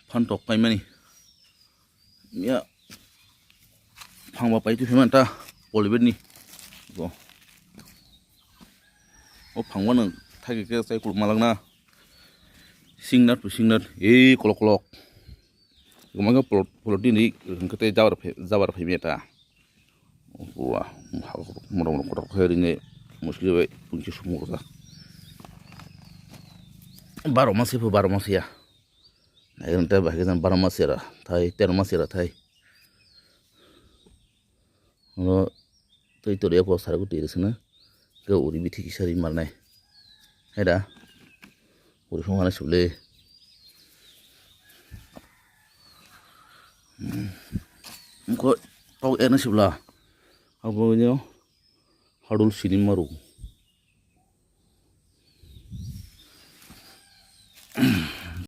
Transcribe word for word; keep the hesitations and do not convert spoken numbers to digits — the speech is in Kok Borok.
phan tok paimani. Ya, phangba pai tu phimanta polybag ni. Go. O phangba nang thagi ke sai kul malak na. Singnat pu singnat. Ei kolok kolok. Gumang ke polot, polot din ri, hingke tei jabar phe-, jabar phe meta. Wah, moro moro kotor khe rini muskil bai pungchi sumo kota. Baro masi pho baro masi ya. Nai ron te bahai jan baro masi ra thai, tero masi ra thai. Ono tei tori ya po sara kuti ri sene. Ke uri bithi kisa ri marnai. Hai da. Uri phung hana sibule. Ko tok ena sibla. Abo nyo hadul sini maru.